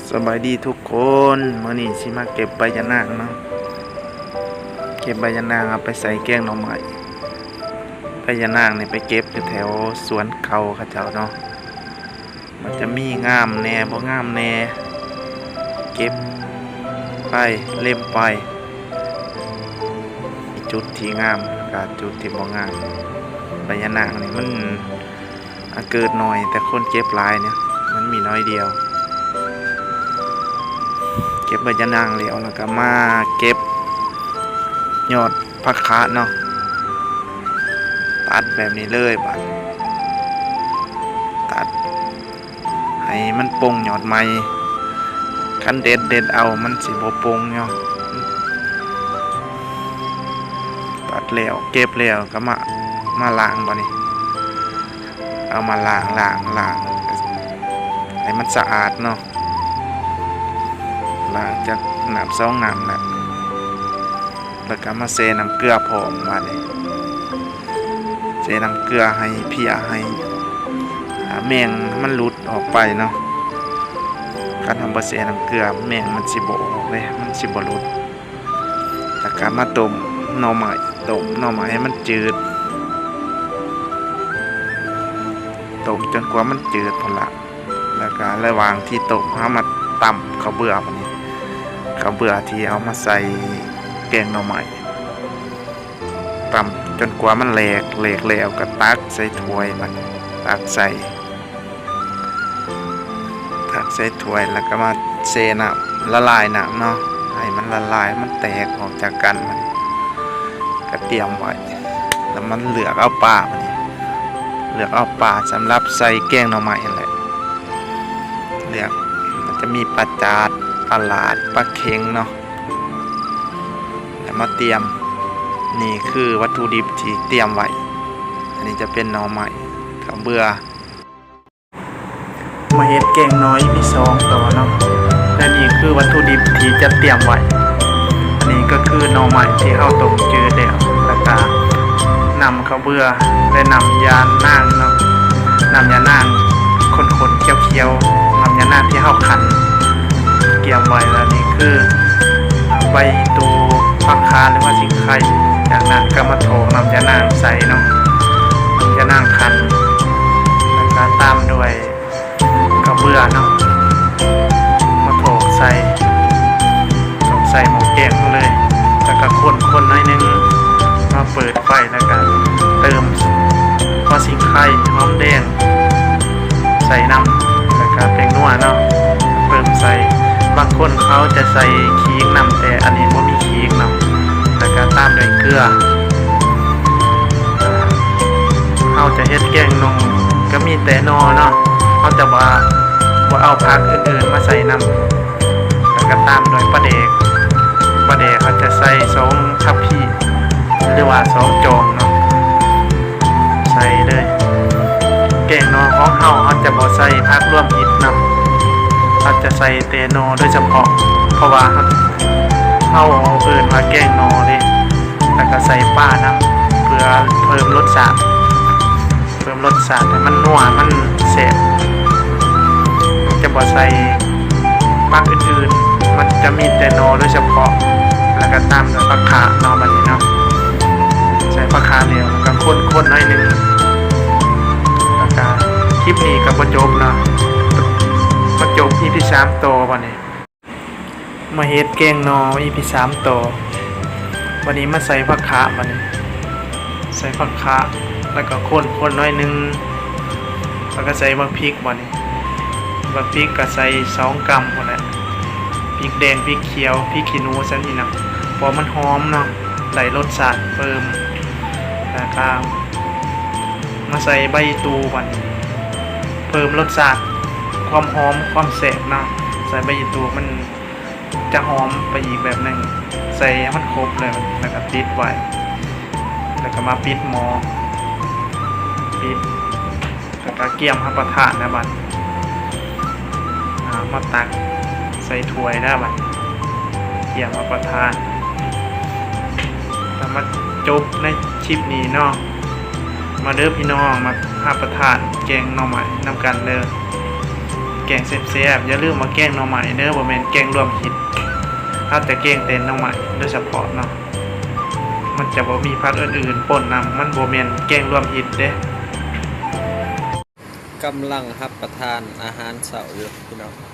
ສະບາຍດີທຸກຄົນ, ມື້ນີ້ຊິມາເກັບໃບຢານາງເນາະ, ເກັບໃບຢານາງເອົາໄປໃສ່ແກງໜໍ່ໄມ້. ໃບຢານາງນີ້ໄປເກັບຢູ່ແຖວສວນເກົ່າເຂົາເຈົ້າເນາະ, ມັນຈະມີງາມແດ່ ບໍ່ງາມແດ່, ເກັບໄປ ເລັມໄປ. ມີຈຸດທີ່ງາມ ແລ້ວກະຈຸດທີ່ບໍ່ງາມ. ໃບຢານາງນີ້ມັນ ອາ ເກີດໜ້ອຍ ແຕ່ຄົນເກັບຫຼາຍເນຍ, ມັນມີໜ້ອຍດຽວ. ເກັບໃບຢານາງແລ້ວ ແລ້ວກໍມາເກັບຍອດຜັກຄາເນາະ, ຕັດແບບນີ້ເລີຍບາດ, ຕັດໃຫ້ມັນປົງຍອດໃໝ່, ຄັນເດັດ ເດັດເອົາມັນຊິບໍ່ປົງເນາະ. ຕັດແລ້ວ ເກັບແລ້ວກໍມາ ມາລ້າງບາດນີ້. ເອົາມາລ້າງ ລ້າງ ລ້າງໃຫ້ມັນສະອາດເນາະ, ລ້າງຈັກນ້ຳສອງນ້ຳແຫຼະ, ແລ້ວກໍມາແຊ່ນ້ຳເກືອພ້ອມບາດນີ້. ແຊ່ນ້ຳເກືອໃຫ້ເພຍ ໃຫ້ ອາ ແມງມັນຫຼຸດອອກໄປເນາະ. ຄັນເຮົາບໍ່ແຊ່ນ້ຳເກືອ ແມງມັນຊິບໍ່ອອກເດ້, ມັນຊິບໍ່ຫຼຸດ. ແລ້ວກໍມາຕົ້ມໜໍ່ໄມ້, ຕົ້ມໜໍ່ໄມ້ໃຫ້ມັນຈືດ, ຕົ້ມຈົນກວ່າມັນຈືດພຸ້ນລະ. ແລ້ວກໍລະຫວ່າງທີ່ຕົ້ມ ເຮົາມາຕຳເຂົ້າເບືອບາດນີ້, ເຂົ້າເບືອທີ່ເອົາມາໃສ່ແກງໜໍ່ໄມ້, ຕຳຈົນກວ່າມັນແຫຼກ, ແຫຼກແລ້ວກໍຕັກໃສ່ຖ້ວຍບາດ, ຕັກໃສ່ ຕັກໃສ່ຖ້ວຍ ແລ້ວກໍມາແຊ່ນ້ຳ ລະລາຍນ້ຳເນາະ, ໃຫ້ມັນລະລາຍ ມັນແຕກອອກຈາກກັນ, ມັນກໍຕຽມໄວ້. ແລ້ວມັນເລືອກເອົາປາບາດນີ້, ເລືອກເອົາປາສຳລັບໃສ່ແກງໜໍ່ໄມ້ຫັ້ນແຫຼະ, ເລືອກ ມັນຈະມີປາຈາດ ປາຫຼາດ ປາເຂັງເນາະ, ແລ້ວມາຕຽມ. ນີ້ຄືວັດຖຸດິບທີ່ຕຽມໄວ້, ອັນນີ້ຈະເປັນໜໍ່ໄມ້ ເຂົ້າເບືອ. ມາເຮັດແກງໜໍ່ ອີ ອີ ສອງ ຕໍ່ເນາະ, ແລະ ນີ້ຄືວັດຖຸດິບທີ່ຈະຕຽມໄວ້. ອັນນີ້ກໍຄືໜໍ່ໄມ້ທີ່ເຮົາຕົ້ມຈືດແລ້ວ, ແລ້ວກະນ້ຳເຂົ້າເບືອ ແລະ ນ້ຳຢານາງເນາະ, ນ້ຳຢານາງ ຂົນໆ ຂຽວໆ, ນ້ຳຢານາງທີ່ເຮົາຄັ້ນກຽມໄວ້. ແລະ ນີ້ຄືໃບອີ່ຕູ ຜັກຄາ ຫຼືວ່າຊິງໄຄ. ຈາກນັ້ນກໍມາຖອກນ້ຳຢານາງໃສ່ເນາະ, ນ້ຳຢານາງຄັ້ນ ແລ້ວກໍຕາມດ້ວຍ ເຂົ້າເບືອເນາະ, ມາຖອກໃສ່ ຖອກໃສ່ໝໍ້ແກງເຮົາເລີຍ, ແລ້ວກໍຄົນໆ ໜ້ອຍໜຶ່ງ, ມາເປີດໄຟ ແລ້ວກໍເຕີມຫົວສີໄຄ ຫອມແດງໃສ່ນຳ, ແລ້ວກໍແປ້ງນົວເນາະ ເຕີມໃສ່. ບາງຄົນເຂົາຈະໃສ່ຂີງນຳ, ແຕ່ອັນນີ້ບໍ່ມີຂີງເນາະ, ແລ້ວກໍຕາມດ້ວຍເກືອ. ເຮົາຈະເຮັດແກງໜໍ່ ກໍມີແຕ່ໜໍ່ເນາະ, ເຮົາຈະບໍ່ ບໍ່ເອົາຜັກອື່ນໆມາໃສ່ນຳ. ແລ້ວກໍຕາມດ້ວຍປາແດກ, ປາແດກເຮົາຈະໃສ່ສອງທັບພີ ຫຼືວ່າສອງຈອງເນາະ, ໃສ່ເລີຍ. ແກງໜໍ່ຂອງເຮົາ ເຮົາຈະບໍ່ໃສ່ຜັກລວມມິດເນາະ, ເຮົາຈະໃສ່ແຕ່ໜໍ່ໂດຍສະເພາະ, ເພາະວ່າເຮົາ ເຮົາເອີ້ນວ່າແກງໜໍ່ເດ້. ແລ້ວກໍໃສ່ປານຳ ເພື່ອເພີ່ມລົດຊາດ ເພີ່ມລົດຊາດໃຫ້ມັນນົວ ໃຫ້ມັນແຊບ. ຈະບໍ່ໃສ່ຜັກອື່ນໆ, ມັນຈະມີແຕ່ໜໍ່ໂດຍສະເພາະ, ແລ້ວກໍຕາມດ້ວຍຜັກຄາເນາະ. ບັດນີ້ເນາະ ໃສ່ຜັກຄາແລ້ວ ແລ້ວກໍຄົນໆ ໜ້ອຍໜຶ່ງ. ແລ້ວກໍຄລິບນີ້ກໍບໍ່ຈົບເນາະ, ມາຈົບ ອີ ອີ ສາມ ຕໍ່ບັດນີ້. ມາເຮັດແກງໜໍ່ ອີ ອີ ສາມ ຕໍ່. ບັດນີ້ມາໃສ່ຜັກຄາ, ບັດນີ້ໃສ່ຜັກຄາ ແລ້ວກໍຄົນໆ ໜ້ອຍໜຶ່ງ, ແລ້ວກໍໃສ່ບັກພິກ. ບັດນີ້ບັກພິກກໍໃສ່ສອງກຳພຸ້ນແຫຼະ, ພິກແດງ ພິກຂຽວ ພິກຂີ້ໜູ ຊັ້ນນີ້ນະ, ເພາະມັນຫອມເນາະ, ໄດ້ລົດຊາດເພີ່ມ. ແລ້ວກໍມາໃສ່ໃບອີ່ຕູ່ ບັດນີ້ເພີ່ມລົດຊາດ ຄວາມຫອມ ຄວາມແຊບເນາະ, ໃສ່ໃບອີ່ຕູ່ມັນ ຈະຫອມໄປອີກແບບໜຶ່ງ. ໃສ່ໃຫ້ມັນຄົບເລີຍ ແລ້ວກໍປິດໄວ້, ແລ້ວກໍມາປິດໝໍ້ ປິດ ແລ້ວກໍກຽມຮັບປະທານນະບັດ. ອາ ມາຕັກໃສ່ຖ້ວຍນະບັດ, ກຽມຮັບປະທານ. ກໍມາຈົບໃນຄລິບນີ້ເນາະ. ມາເດີພີ່ນ້ອງ ມາຮັບປະທານແກງໜໍ່ໄມ້ນຳກັນເດີ. ແກ ງແຊບໆ ຢ່າລືມວ່າແກງໜໍ່ໄມ້ເດີ ບໍ່ແມ່ນແກງລວມມິດ. ເຮົາຈະແກງແຕ່ໜໍ່ໄມ້ໂດຍສະເພາະເນາະ. ມັນຈະບໍ່ມີຜັກອື່ນໆປົນນຳ, ມັນບໍ່ແມ່ນແກງລວມມິດເດ້. ກຳລັງຮັບປະທານອາຫານເຊົ້າຢູ່ພີ່ນ້ອງ.